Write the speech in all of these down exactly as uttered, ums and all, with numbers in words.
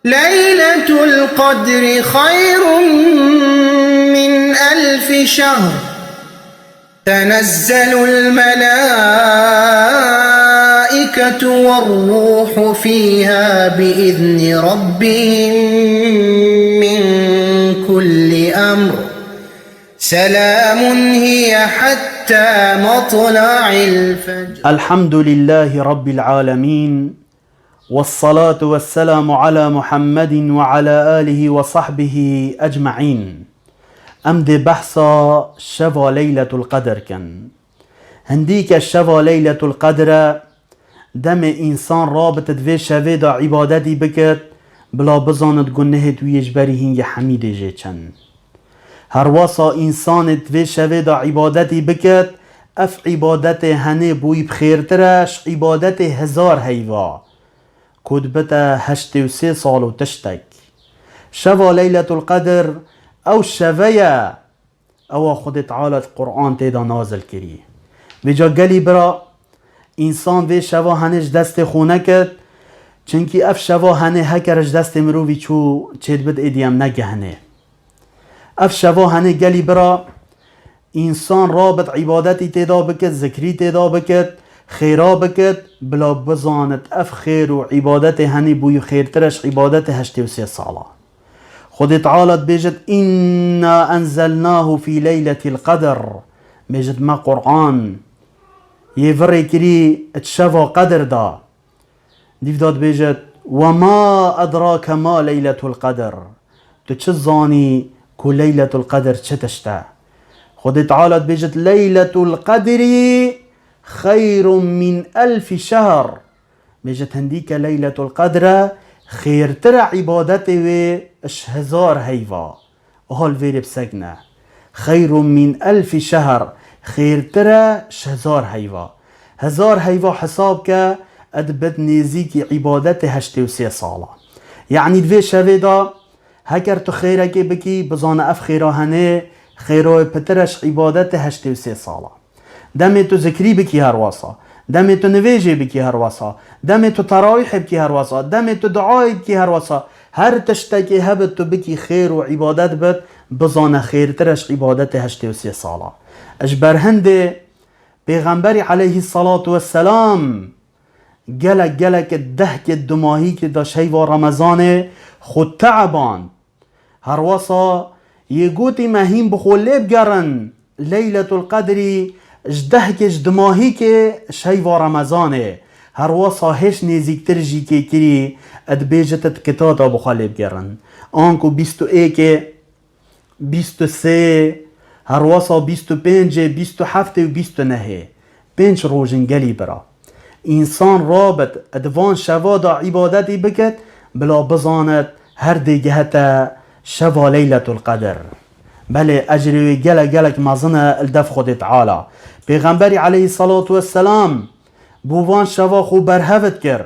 ليلة القدر خير من ألف شهر. تنزل الملائكة والروح فيها بإذن ربهم من كل أمر. سلام هي حتى مطلع الفجر. الحمد لله رب العالمين. والصلاة والسلام على محمد وعلى آله وصحبه أجمعين. Em dê behsa şeva Leyletul Qedr kin. Hindîke şeva Leyletul Qedr e, demê însan rabit di vê şevê de îbadetî bikit, bila bizanit gunehêt wî yê ji berî hingê hemî dê jê çin. Herwasa însanê di vê şevê de îbadetî bikit, ev îbadetê henê bo wî bi xêrtir e ji îbadetê hezar heyva, ku dibite heştê û sê sal û tiştek. Şeva Leyletul Qedr ew şeve ye, ewa Xwedê Teala di Quran tê de nazil kirî. Vêca gelî bira, însan vê şeva henê ji destê xwe nekit, çimkî ev şeva henê heker ji destê mirovî çû, çêdibit êdî em negehinê. Ev şeva henê gelî bira, însan rabit îbadetî tê de bikit, zikrî tê de bikit, xêra bikit, bila bizanit ev xêr û îbadetê henî bo wî xêrtir e ji îbadetê heştê û sê sala. Xwedê Teala dibêjit, "Inna enzelnahu fî leyletil qedr." Bêjit, me Quran yê virê kirî di şeva Qedr de. Dîv de dibêjit, "Ve ma edrake ma leyletul qedr." Tu çi zanî ku Leyletul Qedr çi tişt e? Xwedê Teala dibêjit, "Leyletul Qedrî xeyrun min elfî şehr." Bêjit, hindîke Leyletul Qedr e, xêrtir e îbadetê wê ji hezar heyva. Hal vêrê bi sek ne. Xeyrun min elfî şehr, xêrtir e ji hezar heyva. Hezar heyva hesab ke, e dibit nêzîkî îbadetê heştê û sê sala. Yanî di vê şevê de heker tu xêrekê bikî, bizane ev xêra henê, xêroyê pitir e ji îbadetê heştê û sê sala. Demê tu zikrî bikî herwasa, demê tu nivêjê bikî herwasa, demê tu terawîhê bikî herwasa, demê tu duayê bikî herwasa, her tiştekê hebit tu bikî xêr û îbadet bit, bizane xêrtir e ji îbadetê heştê û sê sala. Ji ber hindê Pêxemberî aleyhissalatu vesselam gelek gelek dehkê dumahîkê de şeyva Remezanê xwe teeband. Herwasa yê gotî me hîn bi xwe lê bigerin, Leyletul Qedrî ji dehkê ji dimahîkê şeyva Remezanê. Herwasa hêş nêzîktir jî kê kirî, dibêjit di kitata bi xwe lê bigerin. Anku bîst û êkê, bîst û sê, herwasa bîst û pêncê, bîst û heftê û bîst û nehê. Pênc rojin gelî bira. Însan rabit di van şeva de îbadetî bikit, bila bizanit her dê gehete şeva Leyletul Qedr. Belê ecrê wê gelek gelek mezin e li dev Xwedê Teala. Pêxemberî aleyhissalatu vesselam bo van şeva xwe berhev dikir.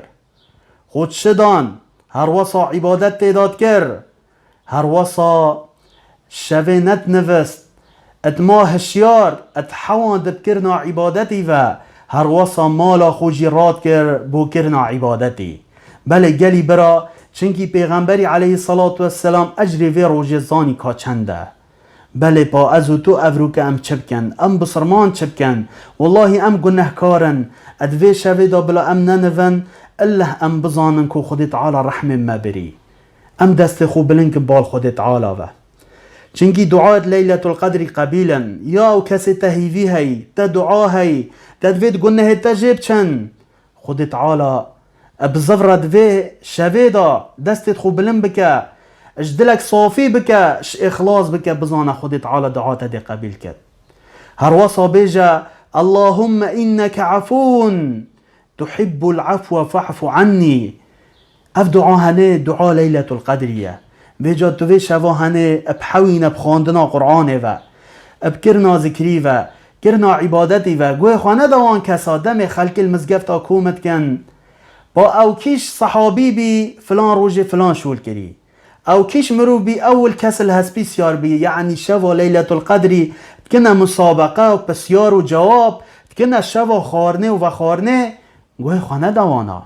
Xwe çi dan, herwasa îbadet tê de dikir, herwasa şevê nedinivist, dima hişyar, dihewan dibkirina îbadetî ve, herwasa mala xwe jî radikir bo kirina îbadetî. Belê gelî bira, çimkî Pêxemberî aleyhissalatu vesselam ecrê vê rojê zanî ka çend e. Belê pa ez û tu evroke em çi bikin? Em bisirman çi bikin? Wellahî em gunehkar in. Di vê şevê de bila em nenivin, illeh em bizanin ku Xwedê Teala rehmê me birî. Em destê xwe bilind kin bal Xwedê Teala ve. Çimkî duayet Leyletul Qedrî qebîl in. Ya ew kesê te hîvî heyî, te dua heyî, te divêt gunehê te jê biçin. Xwedê Teala, e, bi zivre di vê şevê de destê xwe bilind bike, ji dilek safî bike, ji îxlas bike, bizane Xwedê Teala dua te dê qebîl ket. Herwasa bêje, "Allahumme inneke efûn tuhibbul afwe fa'fu annî." Ev dua hene, dua Leyletul Qedrî ye. Vêca tu vê şeva hene, e, bihewîne bi xwendina Qur'anê ve, e, bi kirina zikrî ve, kirina îbadetî ve. Guhê xwe neda wan kesa, demê xelkê li mizgefta kom dikin. Pa ew kîş sehabî bî, filan rojê filan şol kirî. Ew kîş mirov bî, ewil kes li hespî siyar bî. Yanî şeva Leyletul Qedrî dikine musabeqe û pisyar û cewab, dikine şeva xwarinê û vexwarinê. Guhê xwe neda wana.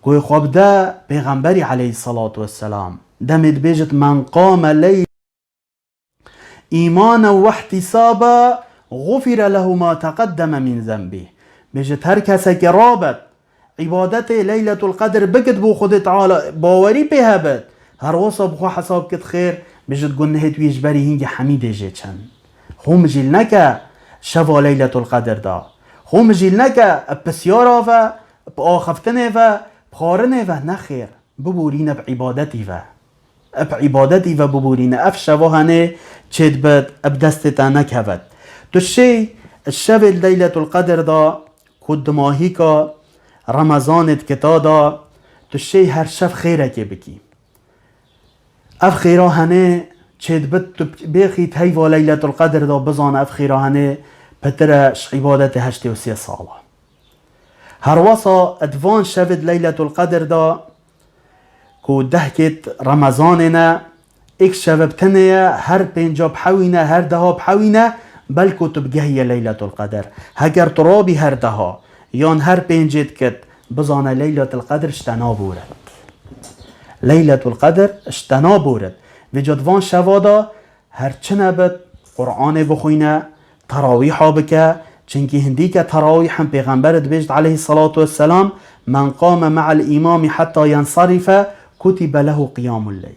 Wê xwe bide Pêxemberî aleyhissalatu vesselam. Demê dibêjit, "Men qame leyl îmanen we ihtisaba, gufire lehu ma teqeddeme min zenbî." Bêjit, her kesekê rabet, îbadetê Leyletul Qedr bikit bo Xwedê Teala, bawerî pê hebit, her wesa bi xwe hesab kit xêr, bêjit, gunehêt wî ji berî hingî hemî dê jê çin. Xwe mijîl neke şeva Leyletul Qedr da. Xwe mijîl neke bi pisyara ve, bi axiftinê ve, bi xwarinê ve, nexêr. Biborîne bi îbadetî ve. Bi îbadetî ve biborîne. Ev şeva henê çêdibit, bi destê te nekevit. Tu şêy şevê Leyletul Qedr da ku dimahîka Remezanê dikita da, tu şêy her şev xêrekê bikî. Ev xêra henê çêdibit, tu bêxît heyva Leyletul Qedr da, bizane ev xêra henê pitir e ji îbadetê heştê û sê sala. Her wesa di van şevê di Leyletul Qedr da ku dehkêt Remezanê ne, êk şeve bi tenê ye, her pênca bi hewî ne, her deha bi hewî ne, belku tu bigehiye Leyletul Qedr. Heger tu rabî her deha yan her pêncê dikit, bizane Leyletul Qedr ji te naborit. Leyletul Qedr ji te naborit. Vêca di van şeva da her çi nebit, Qur'anê bixwîne, terawîha bike, çinkî hindîke terawîh in Pêxember dibêjit aleyhissalatu vesselam, "Men qame me'al îmamî hetta yensarife, kutibe lehu qiyamul leyl."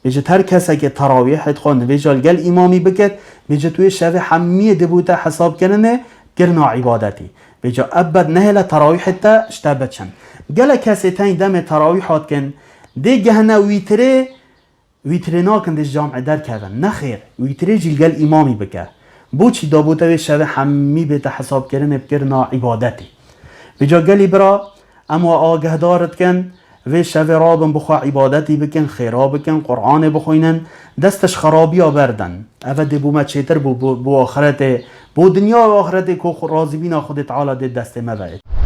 Bêjit, her kesekê terawîhê xwe nivêja li gel îmamî bikit, bêjit, wê şevê hemiyê dê bo te hesabkirinê kirina îbadetî. Vêca ebed nehêle terawîhê te ji te biçin. Gelek kesê teng demê terawîha dikin, dê gehine wîtirê, wîtirê nakin, dê ji camê derkevin. Nexêr, wîtirê jî li gel îmamî bike. Boçî da bo te wê şevê hemî bête hesabkirinê bi kirina îbadetê. Vêca gelî bira, em we agehdar dikin, vê şevê rabin bi xwe îbadetî bikin, xêra bikin, Qur'anê bixwînin, dest ji xerabiya berdin. Eve dê bo me çêtir bo, bo, bo axiretê, bo dinya û axiretê ku xwe razîbîna Xwedê Teala dê destê me ve.